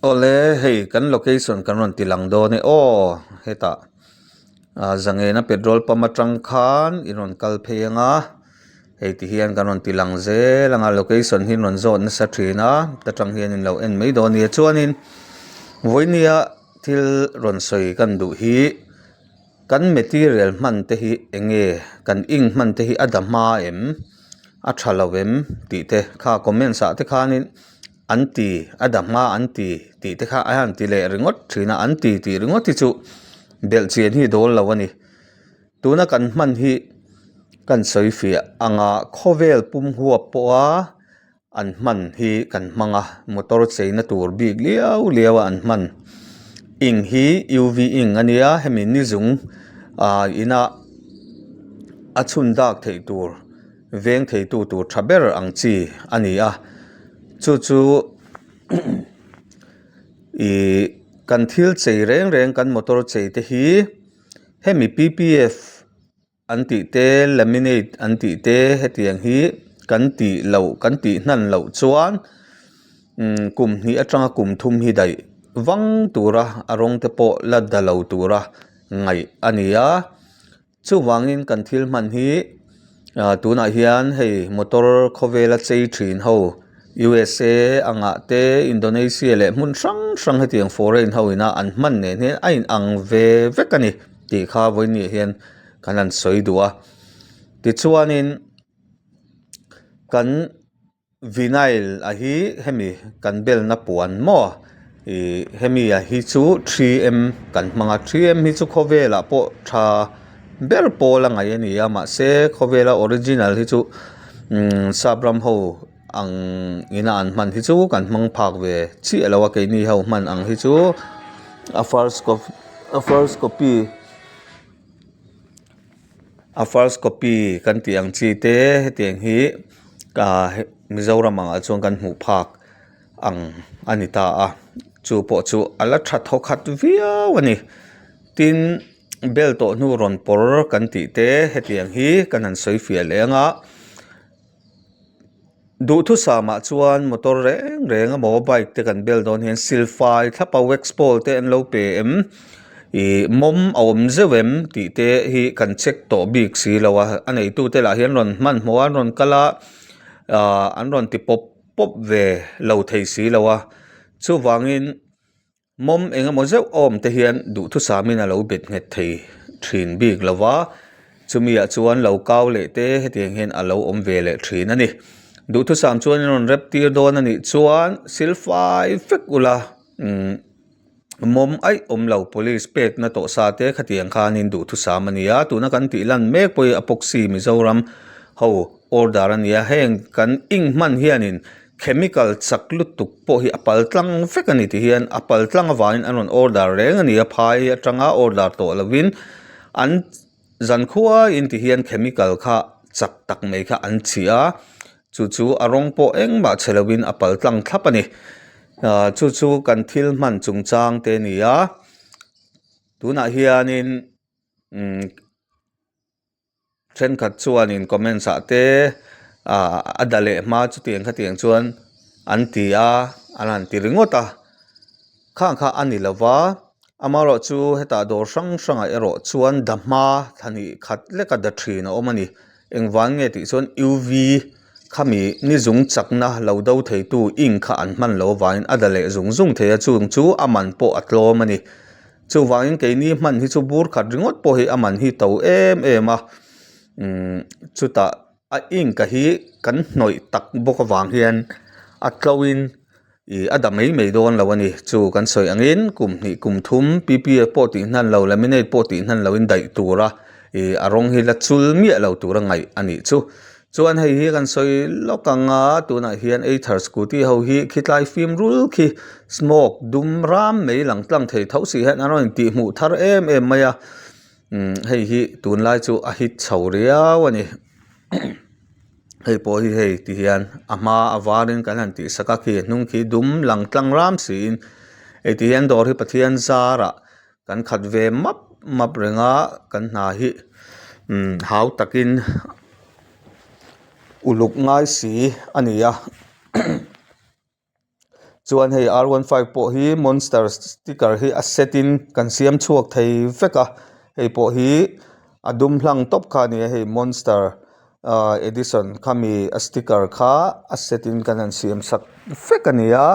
Awle hei kan location kan rawn ti lang dawn e aw hetah ah zangena petrol pump atang khan in rawn kal phei ang a hei ti hian kan rawn ti lang zel ang a location hi an rawn zawt nasa thin a ta tang hian in lo en mai dawn a nia chuanin vawinia thil rawn sawi kan duh hi. Kan material hman te hi eng nge kan ink hman te hi a da hma em a tha lo em tih te kha comments ah te khanin an ti a da hma an ti tih te kha a han ti leh ringawt thin a an ti tih ringawt hi chu belh chian hi dawl lo a ni tuna kan hman hi kan sawi fiah anga khawvel pum huap pawha. An hman hi kan hmang a motor cheina tur bik liau liau a an hman ink hi uv ink a nia hemi ni zung ah inah a chhun dak theih tur veng thei tu tur tha ber ang chi a ni a chu chu ihh kan thil chei reng reng kan motor chei te hi hemi P P F. An tih te laminate an tih te hetiang hi kan tih loh kan tih hnan loh chuan umm kum hnih atanga kum thum hi daih vang tura a rawng te pawh la da lo tura ngaih a ni a chuvangin kan thil hman hi ah tunah hian hei motor khawvela chei thin ho USA angah te Indonesia leh hmun hrang hrang hetiang foreign ho ina an hman nen hian a in ang ve vek a ni tih kha vawiin hian kan han sawi duh a tichuanin kan vinyl a hi hemi kan belna puan maw ih hemi ah hi chu 3M kan hmang a 3M hi chu khawvelah pawh tha ber pawl a ngaih a ni a mahse khawvela original hi chu umm sap ram ho ang ina an hman hi chu kan hmang phak ve chiah lo a keini ho hman ang hi chu a first a first copy a first copy kan tih ang chi te hetiang hi ah Mizoram angah chuan kan hmuh phak ang a ni ta a chu pawh chu a la tha thaw khat viau a ni tin bel tawh hnu rawn pawr kan tih te hetiang hi kan han sawi fiah leh ang a duhthusam ah chuan motor reng reng emaw bike te kan bel dawn hian silfai thlap a wax pawl te an lo pe em ih mawm a awm zeuh em tih te hi kan check tawh bik si lo a a neitu te lah hian rawn hmanhmawh a an rawn kal a ah an rawn ti pawp pawp ve lo thei si lo a chuvangin mawm eng emaw zeuh awm te hian duhthusamin a lo bet nghet thei thin bik lo va chumi ah chuan lo kau leh te hetiang hian a lo awm ve leh thin a ni duhthusam chuan in rawn rep tir dawn a nih chuan silfai vek ula umm mawm aih awm lo police pek na tawh sa te khatiang khanin duhthusam a ni a tuna kan tih lan mek pawh hi epoxy Mizoram ho order a ni a heng kan ink hman hianin chemical chak lutuk pawh hi a pal tlang vek a ni ti hian a pal tlang avangin an rawn order reng a ni a phai atanga order tawh lovin an zankhuaiin ti hian chemical kha chak tak mai kha an chhi a chu chu a rawng pawh engmah chhe lovin a pal tlang thlap a ni ah chu chu kan thil hman chungchang te a ni a tunah hianin umm. Thenkhat chuanin comments ah te ah a da leh hma chutiang khatiang chuan an ti a an han ti ringawt a khang kha a ni lo va amaherawh chu hetah dawr hrang hrangah erawh chuan da hma thla khat leka da thin a awm a ni engvang nge tih chuan U V khami ni zung chakna lo do theitu ink kha an hman loh avangin a da leh zung zung thei a chung chu a man pawh a tlawm a ni. Chuvangin keini hman hi chu bur khat ringawt pawh hi a man hi to em em a umm chutah a ink a hi kan hnawih tak bawk avang hian a tlo in ih a da mai mai dawn lo a ni chu kan sawi angin kum hnih kum thum P P F pawh tih hnan lo laminate pawh tih hnan lo in daih tura ih a rawng hi la chul miah lo tura ngaih a nih chu. Chuan hei hi kan sawi lawk ang a tunah hian either scooty ho hi khitlai fim rul khi smoke dum ram mai lang tlang thei tho si hian an rawn intih hmuh thar em em mai a umm hei hi tunlai chu a hit chho riau a ni hei pawh hi hei ti hian a hma a varin kan han tih sak a khi a hnung khi dum lang tlang ram siin hei ti hian dawr hi Pathian zarah Kan khat ve map map reng a kan hna hi umm hau takin uluk ngai si a ni a. Chuan hei R 15 pawh hi monster sticker hi a set in kan siam chhuak thei vek a, hei pawh hi a dum hlang tawp kha a ni a, hei monster ahh edition khami a sticker kha a set in kan han siam sak vek a ni a,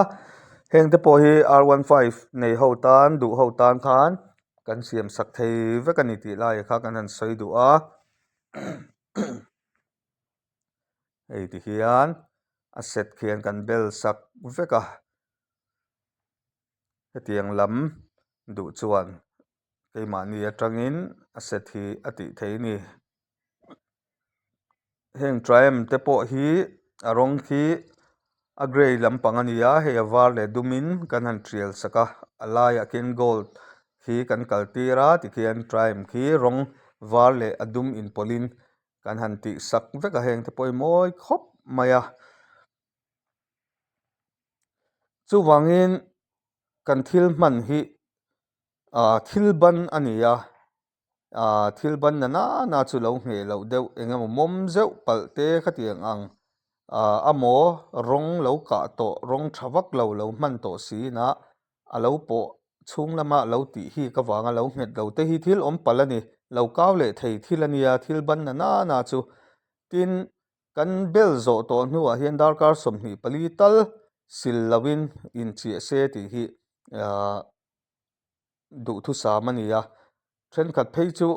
heng te pawh hi R 15 nei ho tan duh ho tan khan kan siam sak thei vek a ni tih lai kha kan han sawi duh a. Hei ti hian a set khian kan bel sak vek a, hetiang lam duh chuan keimahni atangin a set hi a tih theih a ni. Heng triumph te pawh hi a rawng khi a grey lampang a ni a, hei a var leh dumin kan han tial sak a, a laiah khian gold khi kan kal tir a tikhian triumph khi rawng var leh a dum inpawlhin Kan han tih sak vek a heng te pawh hi mawi khawp mai a. Chuvangin kan thil hman hi ah thil ban a ni a, ah thil ban na nana chu lo ngheh loh deuh eng emaw mawm zeuh palh te khatiang ang ah amaw rawng lo kah tawh rawng tha vak lo lo hman tawh si inah a lo pawh chhung lama lo tih hi ka vanga lo nghet lo te hi thil awm palh a ni, lo kau leh thei thil a nia, thil ban na nana chu. Tin, kan bel zawh tawh hnuah hian darkar 24 tal sil loin inchiah se tih hi duhthusam a ni a, thenkhat phei chu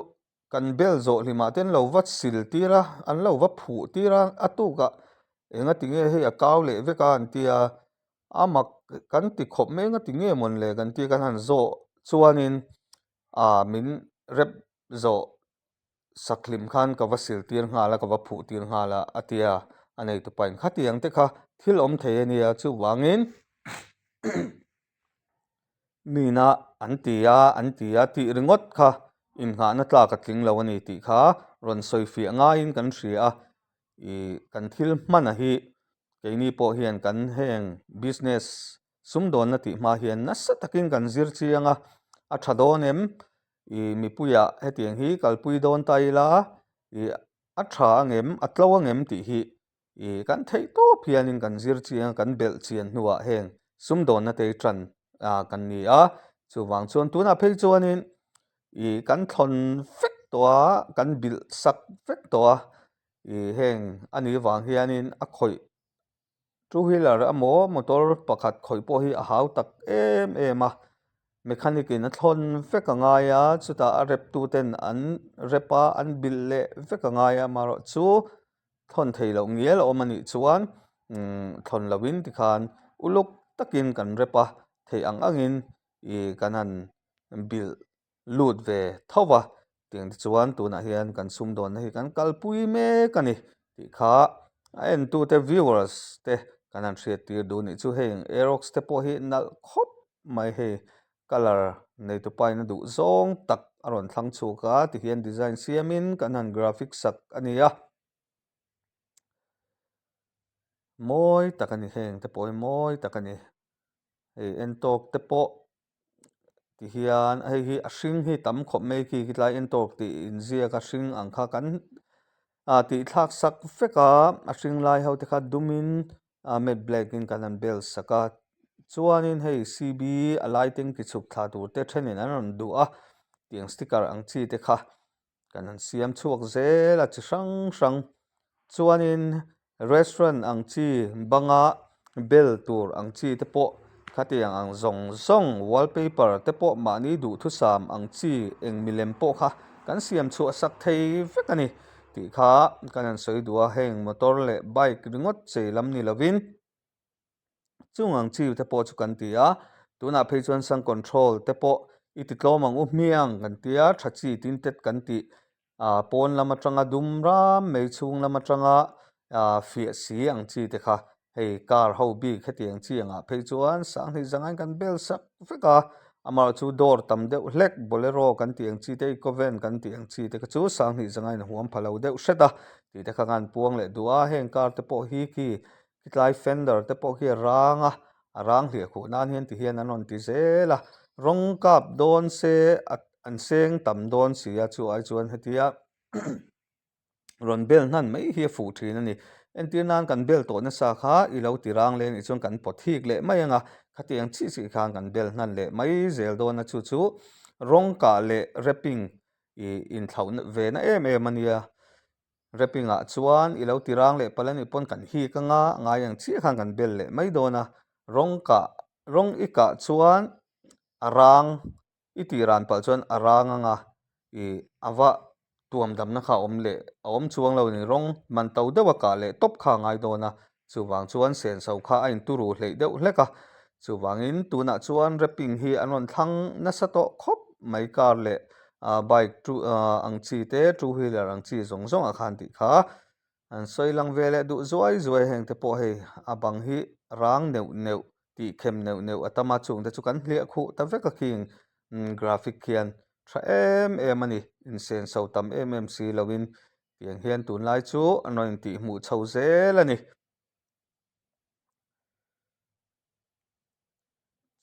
Kan bel zawh hlimah te an lo va sil tir a, an lo va phuh tir a, a tukah enga ti nge hei a kau leh vek a an ti a, a mak kan ti khawp mai enga ti nge mawn le kan ti a kan han zawh chuanin ah min rep zawh sak hlim khan ka va sil tir nghal a, ka va phuh tir nghal a a ti a, a neitupain khatiang te kha thil awm thei a nia chuvangin Mina an ti a, an ti a tih ringawt kha innghahna tlak a tling lo a ni tih kha rawn sawi fiah ngaiin kan hria a. Ih kan thil hmana hi keini pawh hian kan heng business sumdawnna tih hma hian nasa takin kan zir chiang a, a tha dawn em? Ih mipuiah hetiang hi kalpui dawn ta ila ih a tha angem, a tlo angem tih hi I kan theih tawp hianin kan zir chiang a, kan belh chian hnuah heng sumdawnna te hi tan kan ni a. Chuvang chuan tunah phei chuanin i kan thlawn vek tawh a, kan bilh sak vek tawh a. I heng a nih vang hianin a khawih two wheeler emaw motor pakhat khawih pawh hi a hau tak em em a. Mechanic in a thlawn vek a ngai a, chutah a rep tu ten an rep a, an bilh leh vek a ngai a, amaherawhchu thawn thei loh ngial a awm a nih chuan thawn loin tikhan uluk takin kan rep a, theih ang angin ih kan han bilh lut ve tho va, tiang te chuan tunah hian kan sumdawnna hi kan kalpui mek a ni tih kha a entute viewers te kan han hriattir duh nih chu heng aerox te pawh hi nalh khawp mai hei Colour neitupa in a duh zawng tak a rawn thlang chhuak a tihian design siamin kan han graphic sak a ni a. Mawi tak a ni heng te pawh hi mawi tak a ni. Hei en tawk te pawh tihian hei hi a hring hi tam khawp mai khi khilai en tawk tih inziak a hring ang kha kan ah tih thlak sak vek a a hring lai ho te kha dumin a matte black in kan han bel sak a chuanin hei cb a lighting ti chhuk thla tur te thenin an rawn duh a tiang sticker ang chi te kha kan han siam chhuak zel a chi hrang hrang chuanin restaurant ang chi banga bel tur ang chi te pawh khatiang ang zawng zawng wallpaper te pawh mahni duhthusam ang chi eng milem pawh kha kan siam chhuah sak thei vek a ni. Tih kha kan han sawi duh a, heng motor leh bike ringawt chei lam ni lovin chung ang chi te pawh chu kan ti a, tunah phei chuan sun control te pawh i ti tlawm ang u hmiang kan ti a, tha chi tin tet kan tih ah pawn lam atanga dum ram mai chhung lam atanga ah fiah si ang chi te kha Hei car ho bik hetiang chi angah phei chuan sanghnih zangain kan bel sak vek a, amaherawh chu door tam deuh hlek bolero kan tih ang chi te eco van kan tih ang chi te kha chu sanghnih zangain a huam pha lo deuh hret a tih te kha khan puang leh duh a, heng car te pawh hi khi tlai fender te pawh khi a rang a, a rang hliah khuh nan hian ti hian an rawn ti zel a, rawng kap dawn se an seng tam dawn si a chu ai chuan hetia. Rawn bel hnan mai hi a fuh thin a ni. Entir nan kan bel tawh nasa kha i lo ti rang leh anih chuan kan pawt hik leh mai ang a, khatiang chiah chiah khan kan bel hnan leh mai zel dawn a chu chu rawng kah leh wrapping i inthlauh ve na em em a nia. Wrapping ah chuan i lo ti rang leh palh anih pawn kan hik anga ngai ang chiah khan kan bel leh mai dawn a, rawng kah rawng i kah chuan a rang I tih ran palh chuan a rang anga i a va tuam damna kha a awm leh a awm chuang lo ni rawng man to deuh a kah leh tawp kha a ngai dawn a, chuvang chuan senso kha a inturu hleih deuh hlek a, chuvangin tunah chuan wrapping hi an rawn thlang nasa tawh khawp mai car leh bike two ang chi te two wheeler ang chi zawng zawng ah khan tih kha An sawi lang ve leh duh zuai zuai heng te pawh hei a bang hi rang neuh neuh tih khem neuh neuh a tam a chung te chu kan hliah khuh ta vek a khing graphic khian tha em em a ni insenso tam em em si lo in tiang hian tunlai chu an rawn intih hmuh chho zel a ni.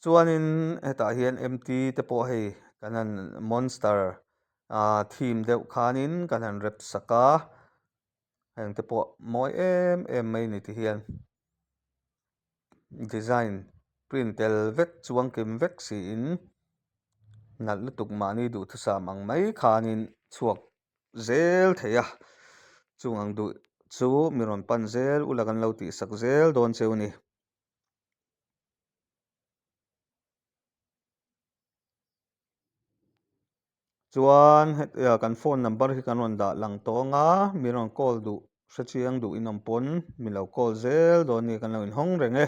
Chuanin hetah hian MT te pawh hei kan han monster ah theme deuh khanin kan han rep sak a heng te pawh mawi em em mai ni ti hian design print tel vek chuang kim vek siin nalh lutuk mahni duhthusam ang mai khanin chhuak zel thei a chung ang duh chu mi rawn pan zel ula kan lo tihsak zel dawn cheu a ni. Chuan hetiang kan phone number hi kan rawn dah lang tawh ang a, mi rawn call duh hrechiang duh in awm pawn mi lo call zel dawn nia kan lo inhawng reng e.